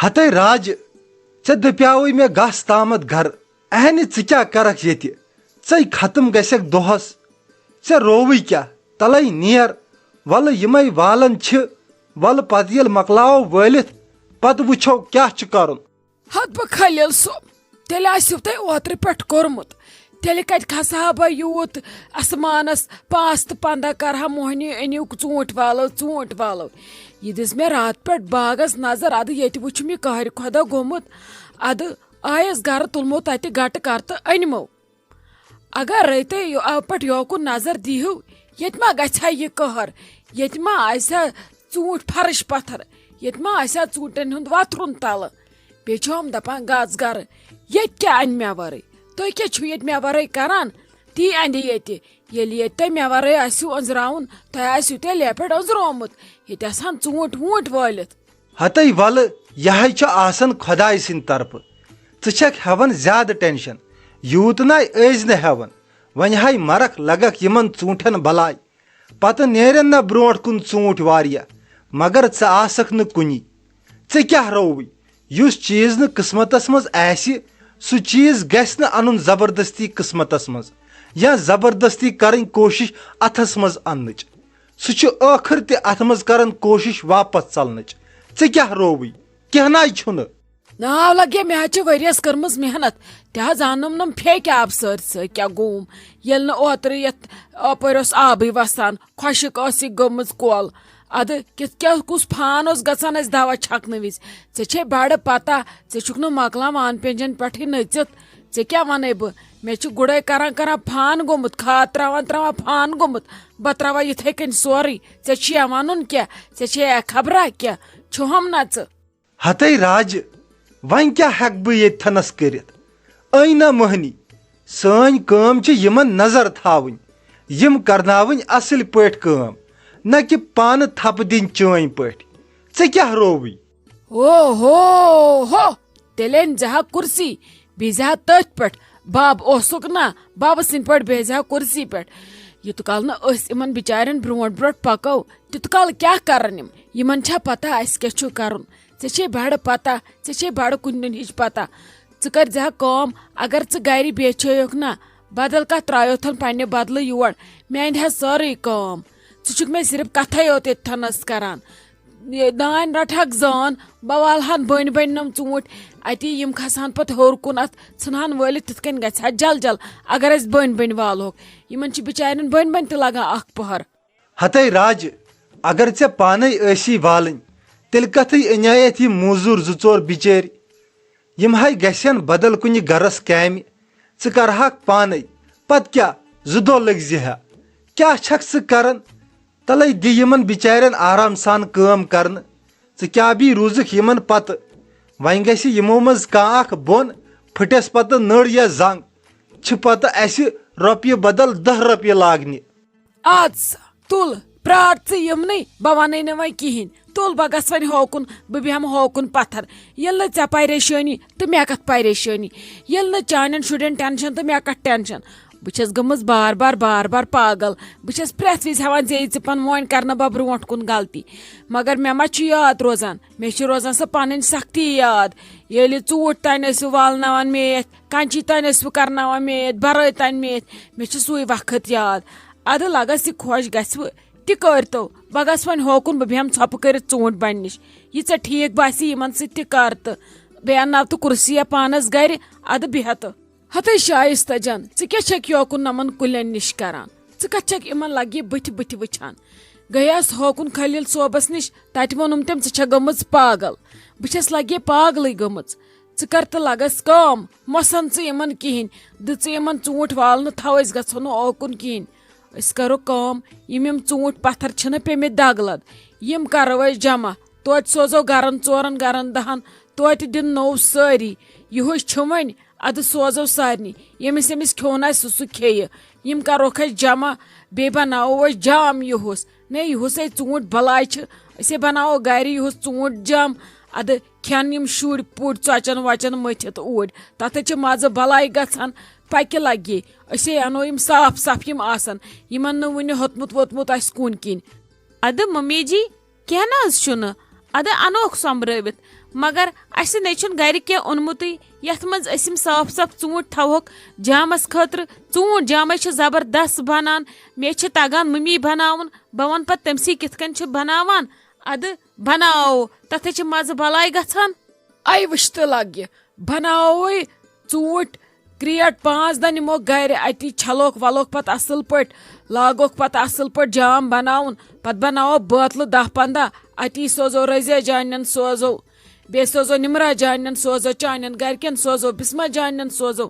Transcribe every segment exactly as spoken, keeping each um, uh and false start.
ہتے راجہِ، ژےٚ دپیاوٕے مےٚ گژھ تامتھ گرٕ۔ اہنہِ، ژٕ کیٛاہ کرکھ ییٚتہِ؟ ژے ختم گژھکھ دۄہس۔ ژےٚ رووٕے کیٛاہ؟ تلے نیر۔ ولہٕ یِمے والن چھِ، ولہٕ پتہٕ ییٚلہِ مۄکلاوو وٲلِتھ، پتہٕ وٕچھو کیٛاہ چھُ کرُن۔ ہتہٕ بہٕ خلیل صٲب، تیٚلہِ آسِو تۄہہِ اوترٕ پٮ۪ٹھ کوٚرمُت۔ تیٚلہِ کتہِ کھسہٕ ہا بہٕ یوٗت اسمانس، پانٛژھ تہٕ پنٛداہ کرٕ ہا موہنی، أنِو ژوٗنٛٹھۍ والو، ژوٗنٛٹھۍ والو۔ یہِ دِژ مےٚ راتہٕ پٮ۪ٹھ باغس نظر، ادٕ ییٚتہِ وٕچھُم یہِ قہرِ خۄدا گوٚمُت۔ ادٕ آیس گرٕ، تُلمو تتہِ گٹہٕ کرٕ تہٕ أنمو۔ اگر رٲتے یو-، او پٮ۪ٹھ یوکُن نظر دیٖہِو، ییٚتہِ ما گژھِ ہا یہِ قہر؟ ییٚتہِ ما آسہِ ہا ژوٗنٛٹھۍ فرٕش پتھر؟ ییٚتہِ ما آسہِ ہا ژوٗنٛٹھٮ۪ن ہُنٛد وۄتھرُن تلہٕ؟ بیٚیہِ چھِ ہُم دپان، "گژھ گرٕ، ییٚتہِ کیٛاہ انہِ مےٚ ورٲے؟ تُہۍ کیٛاہ چھِو ییٚتہِ مےٚ ورٲے کران؟ تی اندِ ییٚتہِ۔ ییٚلہِ ییٚتہِ تۄہہِ مےٚ ورٲے آسِو أنٛزراوُن، تۄہہِ آسِو تیٚلہِ یپٲرۍ أنٛزرومُت۔ ییٚتہِ آسہٕ ہن ژوٗنٛٹھۍ ووٗنٛٹھۍ وٲلِتھ۔" ہتے ولہٕ، یہے چھُ آسان خۄداے سٕنٛدِ طرفہٕ۔ ژٕ چھکھ ہٮ۪وان زیادٕ ٹینشن، یوٗت ناے ٲسۍ نہٕ ہٮ۪وان۔ وۄنۍ ہاے مرکھ لگکھ یِمن ژوٗنٛٹھٮ۪ن بلاے، پتہٕ نیرن نہ برونٛٹھ کُن ژوٗنٛٹھۍ واریاہ، مگر ژٕ آسکھ نہٕ کُنی۔ ژےٚ کیٛاہ رووُے؟ یُس چیٖز نہٕ قٕسمتس منٛز آسہِ، سُہ چیٖز گژھِ نہٕ انُن زبردستی قٕسمتس منٛز، یا زبردستی کرٕنۍ کوٗشش اتھس منٛز اننٕچ۔ سُہ چھُ ٲخٕر تہِ اتھ منٛز کران کوٗشش واپس ژلنٕچ۔ ژےٚ کیٛاہ رووُے؟ کینٛہہ ناے چھُنہٕ۔ ناو لگے، مےٚ حظ چھِ ؤریَس کٔرمٕژ محنت، تہِ حظ انُم نم پھیکہِ آبہٕ سٲرۍ سۭتۍ۔ کیٛاہ گوٚوُم؟ ییٚلہِ نہٕ اوترٕ یتھ اپٲرۍ اوس آبٕے وسان، خۄشک ٲس یہِ گٔمٕژ کۄل۔ ادٕ کِتھ کیٛاہ، کُس فان اوس گژھان اسہِ دوا چھکنہٕ وِزِ؟ ژےٚ چھے بڑٕ پتہ، ژےٚ چھُکھ نہٕ مۄکلان وان پینجن پٮ۪ٹھٕے نٔژِتھ۔ ژےٚ کیٛاہ ونَے بہٕ؟ مےٚ چھُ گُڑٲے کران کران فان گوٚمُت، کھاد تراوان تراوان فان گوٚمُت۔ بہٕ تراوان یِتھے کٔنۍ سورُے۔ ژےٚ چھُیا ونُن کیٛاہ؟ ژےٚ چھے خبرا کیٛاہ؟ چھُہم نہ ژٕ۔ ہتے راجہِ، وۄنۍ کیٛاہ ہٮ۪کہٕ بہٕ ییٚتہِ تھنس کٔرِتھ؟ أنۍ نہ مٔہنی، سٲنۍ کٲم چھِ یِمن نظر تھاوٕنۍ، یِم کرناوٕنۍ اصٕل پٲٹھۍ کٲم، نہ کہِ پانہٕ تھپہٕ دِنۍ چٲنۍ پٲٹھۍ۔ ژےٚ کیٛاہ رووٕے؟ او ہو ہو، تیٚلہِ أنۍ زِ ہا کُرسی، بیٚیہِ زِ ہا تٔتھۍ پٮ۪ٹھ۔ بب اوسُکھ نا، ببہٕ سٕنٛدۍ پٲٹھۍ بیٚہہِ زِ ہا کُرسی پٮ۪ٹھ۔ یوٗت کال نہٕ أسۍ یِمن بِچارٮ۪ن برونٛٹھ برونٛٹھ پکو، تیوٗت کال کیٛاہ کرن یِم؟ یِمن چھا پتہ اسہِ کیٛاہ چھُ کرُن؟ ژےٚ چھے بڑٕ پتہ، ژےٚ چھے بڑٕ کُنہِ دُنہِچ پتہ۔ ژٕ کر زِ ہا کٲم، اگر ژٕ گرِ بیچھے یوکھ نا، بدل کانٛہہ ترٛایوتھن پننہِ بدلہٕ یور، مےٚ اندِ ہا سٲرٕے کٲم۔ ژٕ چھُکھ مےٚ صرف کتھے یوت ییٚتہِ تھنس کران۔ یہِ دانہِ رٹہٕ ہاکھ زان، بہٕ والہٕ ہن بٔنۍ بٔنۍ نم ژوٗنٛٹھۍ اتی، یِم کھسہٕ ہن پتہٕ ہیوٚر کُن اتھ، ژھٕنہٕ ہن وٲلِتھ، تِتھ کٔنۍ گژھِ ہا جل جل۔ اگر أسۍ بٔنۍ بٔنۍ والہوکھ، یِمن چھِ بِچارٮ۪ن بٔنۍ بٔنۍ تہِ لگان اکھ پہر۔ ہتے راجہِ، اگر ژےٚ پانے ٲسی والٕنۍ، تیٚلہِ کتھٕے اَنیایتھ یِم موٚزوٗر زٕ ژور بِچٲرۍ؟ یِم ہاے گژھن بدل کُنہِ گرس کامہِ، ژٕ کرہاکھ پانے۔ پتہٕ کیٛاہ، زٕ دۄہ لٔگۍ زِ ہا۔ کیٛاہ چھکھ ژٕ کران؟ تلے دِ یِمن بِچارٮ۪ن آرام سان کٲم کرنہٕ۔ ژٕ کیٛاہ بی روٗزکھ یِمن پتہٕ؟ وۄنۍ گژھِ یِمو منٛز کانٛہہ اکھ بۄن پھٕٹٮ۪س پتہٕ نٔر یا زنگ، چھِ پتہٕ اسہِ رۄپیہِ بدل دہ رۄپیہِ لاگنہِ۔ اد سا، تُل، پرٛار ژٕ یِمنٕے، بہٕ وَنَے نہٕ وۄنۍ کِہیٖنۍ۔ تُل، بہٕ گژھٕ وۄنۍ ہوکُن، بہٕ بیٚہمہٕ ہوکُن پتھر۔ ییٚلہِ نہٕ ژےٚ پریشٲنی تہٕ مےٚ کَتھ پریشٲنی، ییٚلہِ نہٕ چانٮ۪ن شُرٮ۪ن ٹینشن تہٕ مےٚ کَتھ ٹینشن۔ بہٕ چھَس گٔمٕژ بار بار، بار بار پاگل۔ بہٕ چھَس پرٛٮ۪تھ وِزِ ہٮ۪وان زیٚیہِ ژِپَن، وۄنۍ کَرٕ نہٕ بہٕ برٛونٛٹھ کُن غلطی۔ مگر مےٚ ما چھُ یاد روزان، مےٚ چھِ روزان سۄ پَنٕنۍ سختی یاد۔ ییٚلہِ ژوٗنٛٹھۍ تانۍ ٲسِو والناوان میٚتھ، کَنچی تانۍ ٲسِو کرناوان میٚتھ، بَرٲے تانۍ میٚتھ، مےٚ چھُ سُے وقت یاد۔ ادٕ لگس یہِ خۄش گژھِ وٕ تہِ کٔرۍتو۔ بہٕ گژھٕ وۄنۍ ہوکُن، بہٕ بیٚہمہٕ ژھۄپہٕ کٔرِتھ ژوٗنٛٹھۍ بنہِ نِش۔ یہِ ژےٚ ٹھیٖک باسہِ یِمن سۭتۍ تہِ کر تہٕ بیٚیہِ انناو تہٕ کُرسی یا پانس گرِ، ادٕ بیٚہہ تہٕ۔ ہتے شایستہ جان، ژٕ کیٛاہ چھکھ یوکُن نمن کُلٮ۪ن نِش کران؟ ژٕ کتھ چھکھ یِمن لگہِ بٕتھِ بٕتھِ وٕچھان؟ گٔیس ہوکُن خلیل صٲبس نِش، تتہِ ووٚنُم تٔمۍ، "ژٕ چھکھ گٔمٕژ پاگل۔" بہٕ چھس لگے پاگلٕے گٔمٕژ۔ ژٕ کر تہٕ لگس کٲم، مۄسن ژٕ یِمن کِہینۍ، دِ ژٕ یِمن ژوٗنٛٹھۍ والنہٕ، تھاو، أسۍ گژھو نہٕ اوکُن کِہینۍ۔ أسۍ کرو کٲم، یِم یِم ژوٗنٛٹھۍ پتھر چھِنہ پیٚمٕتۍ دگ لد، یِم کرو أسۍ جمع، توتہِ سوزو گرن ژورن گرن دہن، توتہِ دِن نوٚو سٲری۔ یِہُس چھُ وۄنۍ، ادٕ سوزو سارنٕے، ییٚمِس ییٚمِس کھیوٚن آسہِ سُہ سُہ کھیٚیہِ۔ یِم کروکھ أسۍ جمع، بیٚیہِ بناوو أسۍ جام یِہُس۔ نے، یِہُس ہے ژوٗنٛٹھۍ بلاے چھِ، أسۍ ہے بناوو گرِ یِہُس ژوٗنٛٹھۍ جام۔ ادٕ کھٮ۪ن یِم شُرۍ پُرۍ ژۄچن وۄچن مٔتھِتھ اوٗرۍ، تتھ ہے چھِ مزٕ بلاے گژھان۔ پکہِ لگہِ، أسۍ ہے انو یِم صاف صاف یِم آسن، یِمن نہٕ وُنہِ ہوٚتمُت ووٚتمُت آسہِ کُن کِنۍ۔ ادٕ ممی جی، کینٛہہ نہ حظ چھُنہٕ، ادٕ انوکھ سۄمبرٲوِتھ۔ مگر اسہِ نے چھُنہٕ گرِ کینٛہہ اوٚنمُتٕے، یتھ منٛز أسۍ یِم صاف صاف ژوٗنٛٹھۍ تھاوہوکھ جامس خٲطرٕ۔ ژوٗنٛٹھۍ جامے چھِ زبردست بنان، مےٚ چھِ تگان ممی بناوُن، بہٕ ونہٕ پتہٕ تٔمسٕے کِتھ کٔنۍ چھِ بناوان۔ ادٕ بناوو، تتھے چھِ مزٕ بلاے گژھان۔ اے وٕچھ تہٕ لگہِ، بناووے ژوٗنٛٹھۍ کرٛیٹ پانٛژھ دہ نِمو گرِ، اتی چھلوکھ ولوکھ پتہٕ اصل پٲٹھۍ، لاگوکھ پتہٕ اصل پٲٹھۍ جام بناوُن، پتہٕ بناوو بٲتلہٕ دہ پنٛداہ، اتی سوزو رضیہ جانٮ۪ن سوزو، بیٚیہِ سوزو نمرہ جانٮ۪ن سوزو، چانٮ۪ن گرِکٮ۪ن سوزو، بسمہ جانٮ۪ن سوزو،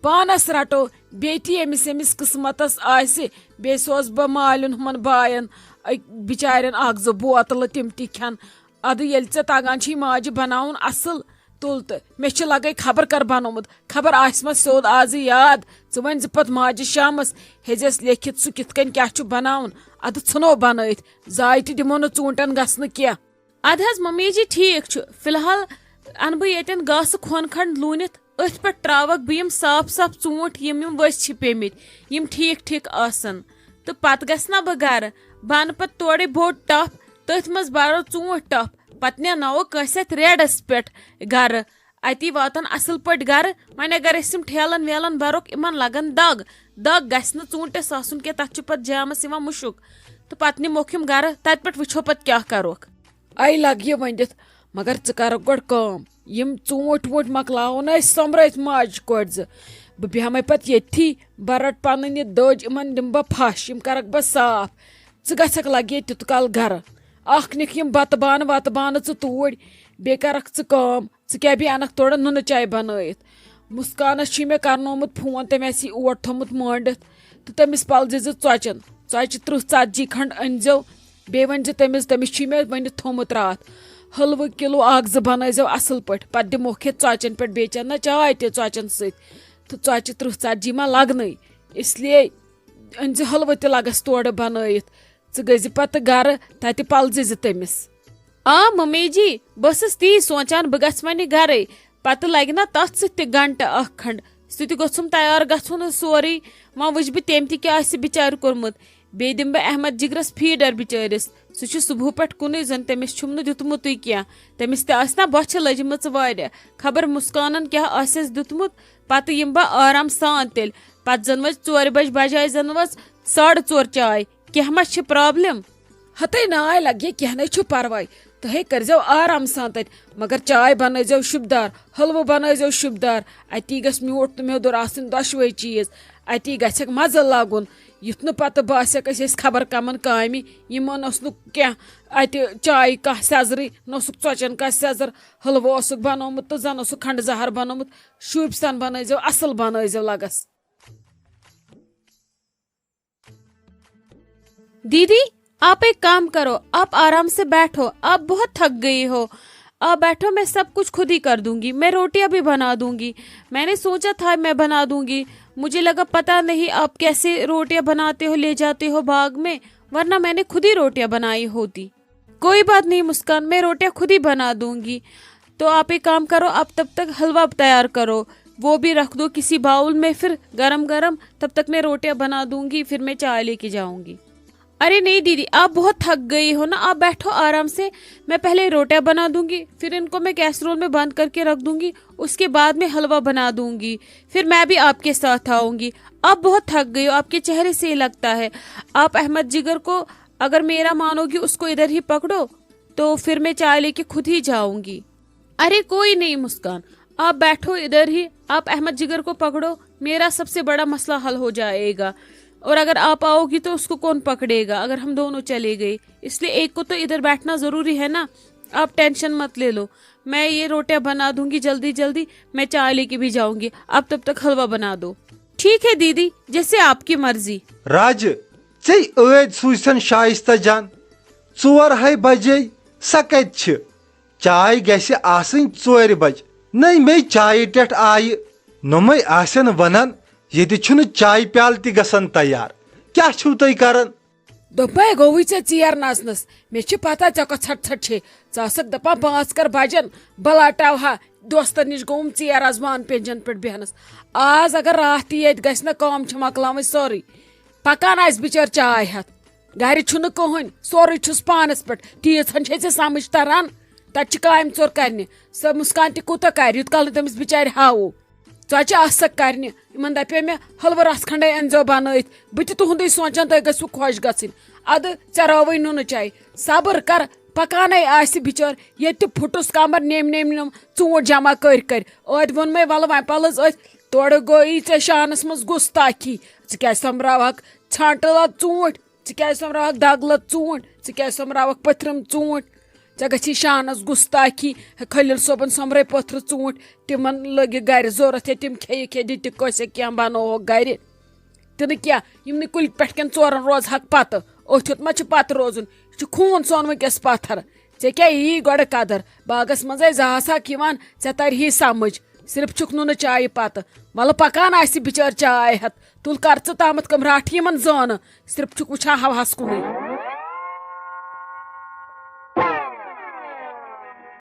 پانس رٹو، بیٚیہِ تہِ ییٚمِس ییٚمِس قسمتس آسہِ، بیٚیہِ سوزٕ بہٕ مالٮ۪ن ہُمن باین، أکۍ بچارٮ۪ن اکھ زٕ بوتلہٕ، تِم تہِ کھٮ۪ن۔ ادٕ ییٚلہِ ژےٚ تگان چھُے ماجہِ بناوُن اصل، تُل تہٕ مےٚ چھِ لگے خبر کر بنومُت، خبر آسہِ ما سیوٚد آزٕ یاد۔ ژٕ ؤنۍ زِ پتہٕ ماجہِ شامس، ہیٚزٮ۪س لیکھِتھ سُہ کِتھ کٔنۍ کیاہ چھُ بناوُن۔ ادٕ ژھٕنو بنٲیِتھ، زایہِ تہِ دِمو نہٕ ژوٗنٛٹھٮ۪ن گژھنہٕ کینٛہہ۔ ادٕ حظ ممی جی، ٹھیٖک چھُ، فی الحال انہٕ بہٕ ییٚتٮ۪ن گاسہٕ کھۄن کھنٛڈ لوٗنِتھ، أتھۍ پٮ۪ٹھ ترٛاوَکھ بہٕ یِم صاف صاف ژوٗنٛٹھۍ، یِم یِم ؤسۍ چھِ پیٚمٕتۍ، یِم ٹھیٖک ٹھیٖک آسَن۔ تہٕ پتہٕ گژھٕ نا بہٕ گرٕ، بہٕ انہٕ پتہٕ تورَے بوٚڑ ٹَپھ، تٔتھۍ منٛز بَرو ژوٗنٛٹھۍ ٹَپھ، پتہٕ نیناوو کٲنٛسہِ اَتھِ ریڈَس پٮ۪ٹھ گرٕ۔ اَتی واتَن اَصٕل پٲٹھۍ گرٕ۔ وۄنۍ اگر أسۍ یِم ٹھیلَن ویلَن بَروکھ، یِمَن لَگَن دَگ، دَگ گژھِ نہٕ ژوٗنٛٹھِس آسُن کینٛہہ، تَتھ چھُ پتہٕ جامَس یِوان مُشُک۔ تہٕ پتہٕ نِموکھ یِم گرٕ، تَتہِ پٮ۪ٹھ وٕچھو پتہٕ کیٛاہ کَروکھ۔ اے لگہِ یہِ ؤنِتھ، مگر ژٕ کرکھ گۄڈٕ کٲم، یِم ژوٗنٛٹھۍ ووٗنٛٹھۍ مۄکلاوو نہ أسۍ سۄمبرٲیِتھ ماجہِ کورِ زٕ، بہٕ بیٚہمے پتہٕ ییٚتھی، بہٕ رٹہٕ پنٕنۍ یہِ دٔج، یِمن دِمہٕ بہٕ پھش، یِم کرکھ بہٕ صاف۔ ژٕ گژھکھ لگہِ ییٚتہِ تیُت کال گرٕ، اکھ نِکھ یِم بتہٕ بانہٕ وتہٕ بانہٕ ژٕ توٗرۍ، بیٚیہِ کرکھ ژٕ کٲم، ژٕ کیٛاہ بیٚیہِ انکھ تورٕ نُنہٕ چاے بنٲیِتھ؟ مسکانس چھُے مےٚ کرنومُت فون، تٔمۍ آسہِ یہِ اور تھوٚمُت مٲنڈِتھ، تہٕ تٔمِس پلزِ زِ ژۄچن، ژۄچہِ ترٕٛہ ژتجی کھنڈ أنۍزیو۔ بیٚیہِ ؤنۍ زِ تٔمِس، تٔمِس چھُے مےٚ ؤنِتھ تھوٚمُت راتھ، حلوٕ کِلوٗ اکھ زٕ بنٲیزیو اصل پٲٹھۍ، پتہٕ دِموکھ یہِ ژۄچن پٮ۪ٹھ، بیٚیہِ چٮ۪ن نہ چاے تہِ ژۄچن سۭتۍ۔ تہٕ ژۄچہِ ترٕٛہ ژتجی ما لگنٕے، اس لیے أنۍ زِ حلوٕ تہِ لگس تورٕ بنٲیِتھ۔ ژٕ گٔژھۍ زِ پتہٕ گرٕ، تتہِ پلزِ زِ تٔمِس۔ آ ممی جی، بہٕ ٲسٕس تی سونٛچان، بہٕ گژھٕ وۄنہِ گرے، پتہٕ لگہِ نا تتھ سۭتۍ تہِ گنٹہٕ اکھ کھنڈ، سُہ تہِ گوٚژھُم تیار گژھُن سورُے۔ وۄنۍ وٕچھِ بہٕ تٔمۍ تہِ کیٛاہ آسہِ بِچارِ کوٚرمُت۔ بیٚیہِ دِمہٕ بہٕ احمد جِگرس فیٖڈر بِچٲرِس، سُہ چھُ صبحہٕ پٮ۪ٹھ کُنُے زوٚن، تٔمِس چھُم نہٕ دیُتمُتُے کینٛہہ۔ تٔمِس تہِ آسہِ نا بۄچھِ لٔجمٕژ واریاہ، خبر مسکانن کیٛاہ آسٮ۪س دیُتمُت۔ پتہٕ یِمہٕ بہٕ آرام سان تیٚلہِ، پتہٕ زن وٲتۍ ژورِ بجہِ بجایہِ زن وٲژ ساڑٕ ژور چاے۔ کینٛہہ ما چھِ پرابلم؟ ہتے ناے لگہِ، کینٛہہ نے چھُ پرواے، تُہے کٔرزیو آرام سان تتہِ، مگر چاے بنٲیزیو شوٗبدار، حلوٕ بنٲیزیو شوٗبدار۔ اتی گژھِ میوٗٹھ تہٕ میوٚدُر آسٕنۍ دۄشوے چیٖز، اتی گژھٮ۪کھ مزٕ لگُن۔ یُتھ نہٕ پتہٕ باسٮ۪کھ أسۍ ٲسۍ خبر کمن کامہِ، یِمن اوس نہٕ کینٛہہ اتہِ چایہِ کانٛہہ سیزرٕے، نہ اوسُکھ ژۄچن کانٛہہ سیزر، حلوٕ اوسُکھ بنومُت تہٕ زن اوسُکھ کھنڈٕ زہر بنومُت۔ شوٗبۍ سان بنٲیزیو، اصل بنٲیزیو لگس۔ दीदी, आप एक काम करो, आप आराम से बैठो, आप बहुत थक गई हो। आप बैठो, मैं सब कुछ खुद ही कर दूंगी, मैं रोटियां भी बना दूंगी। मैंने सोचा था मैं बना दूंगी, मुझे लगा पता नहीं आप कैसे रोटियां बनाते हो, ले जाते हो बाग में, वरना मैंने खुद ही रोटियां बनाई होती। कोई बात नहीं मुस्कान, मैं रोटियां खुद ही बना दूंगी। तो आप एक काम करो, आप तब तक हलवा तैयार करो, वो भी रख दो किसी बाउल में, फिर गरम गरम, तब तक मैं रोटियां बना दूंगी, फिर मैं चाय लेके जाऊंगी। अरे नहीं दीदी, आप बहुत थक गई हो ना, आप बैठो आराम से, मैं पहले रोटियां बना दूंगी, फिर इनको मैं कैसरोल में बंद करके रख दूंगी, उसके बाद में हलवा बना दूंगी, फिर मैं भी आपके साथ आऊंगी। आप बहुत थक गई हो, आपके चेहरे से ही लगता है। आप अहमद जिगर को, अगर मेरा मानोगी, उसको इधर ही पकड़ो, तो फिर मैं चाय लेके खुद ही जाऊंगी। अरे कोई नहीं मुस्कान, आप बैठो इधर ही, आप अहमद जिगर को पकड़ो, मेरा सबसे बड़ा मसला हल हो जाएगा। और अगर आप आओगी तो उसको कौन पकड़ेगा अगर हम दोनों चले गए? इसलिए एक को तो इधर बैठना जरूरी है ना। आप टेंशन मत ले लो, मैं ये रोटियां बना दूंगी जल्दी जल्दी, मैं चाय लेके भी जाऊंगी। आप तब तक हलवा बना दो। ठीक है दीदी, जैसे आपकी मर्जी। راجہٕ، ژےٚ ٲدۍ سوٗزتھن شایستہ جان؟ ژور ہے بجے، سۄ کتہِ چھِ؟ چاے گژھِ آسٕنۍ ژورِ بجہِ۔ نٔے مے چایہِ ٹٮ۪ٹھ آیہِ۔ نوٚمے آسن ونان، ییٚتہِ چھُنہٕ چایہِ پیالہٕ تہِ گژھان تیار۔ کیٛاہ چھِو تُہۍ کران؟ دوٚپمَے گوٚوُے ژےٚ ژیر نژنَس۔ مےٚ چھِ پتہ ژےٚ کۄس ژھٹھ ژھٹھ چھے۔ ژٕ آسکھ دپان پانٛژھ کر بجن، بہٕ لٹاوہا دوستن نِش گوٚوُم ژیر از وان پینجن پٮ۪ٹھ بیہنس۔ آز اگر راتھ تہِ ییٚتہِ گژھِ نہ کٲم، چھِ مۄکلاوٕنۍ سٲرٕے۔ پکان آسہِ بچٲرۍ چاے ہٮ۪تھ۔ گرِ چھُنہٕ کٕہٕنۍ، سورُے چھُس پانس پٮ۪ٹھ۔ تیٖژ ہن چھے ژےٚ سمجھ تران؟ تتہِ چھِ کامہِ ژور کرنہِ۔ سۄ مسکان تہِ کوٗتاہ کرِ، یوٗت کال نہٕ تٔمِس بِچارِ ہاوو۔ ژۄچہِ آسکھ کرنہِ۔ یِمن دپے مےٚ، حلوٕ رس کھنڈے أنۍزیو بنٲیِتھ۔ بہٕ تہِ تُہُنٛدُے سونٛچان، تُہۍ گٔژھِو خۄش گژھٕنۍ۔ ادٕ ژےٚ رٲوٕے نُنہٕ چاے۔ صبر کر، پکانے آسہِ بِچٲر۔ ییٚتہِ تہِ پھُٹُس کمر، نیم نیم نیم ژوٗنٛٹھۍ جمع کٔرۍ کٔرۍ۔ ٲدۍ ووٚن مےٚ، ولہٕ وۄنۍ پلٕز أتھۍ۔ تورٕ گوٚو یی ژےٚ شانس منٛز گُستاخی۔ ژٕ کیٛازِ سۄمبراوہکھ ژھانٛٹہٕ لد ژوٗنٛٹھۍ؟ ژٕ کیٛازِ سۄمبراوہکھ دگ لد ژوٗنٛٹھۍ؟ ژٕ کیٛازِ سۄمبراوکھ پٔتھرِم ژوٗنٛٹھۍ؟ ژےٚ گژھی شانس گُستاخی۔ ہے، خلیل صٲبن سۄمبرٲے پٔتھرٕ ژوٗنٛٹھۍ، تِمن لٔگہِ گرِ ضروٗرت، ہے، تِم کھیٚیہِ کھیٚیہِ، دِتہِ کٲنٛسہِ کینٛہہ بنووُکھ گرِ۔ تہِ نہٕ کینٛہہ، یِمنٕے کُلۍ پٮ۪ٹھ کٮ۪ن ژورن روزہکھ پتہٕ۔ أتھۍ یوت ما چھِ پتہٕ روزُن؟ یہِ چھُ خوٗن سون وٕنکیٚس پتھر۔ ژےٚ کیٛاہ یی گۄڈٕ قدر؟ باغس منٛزے زٕ آسہکھ یِوان، ژےٚ ترِ ہے سمجھ۔ صرف چھُکھ نہٕ نہٕ چایہِ پتہٕ۔ وَلہٕ پکان آسہِ بِچٲر چاے ہٮ۪تھ۔ تُل کر ژٕ تامَتھ کٔمراٹھ یِمن زٲنہٕ۔ صرف چھُکھ وٕچھان ہوہَس کُنُے۔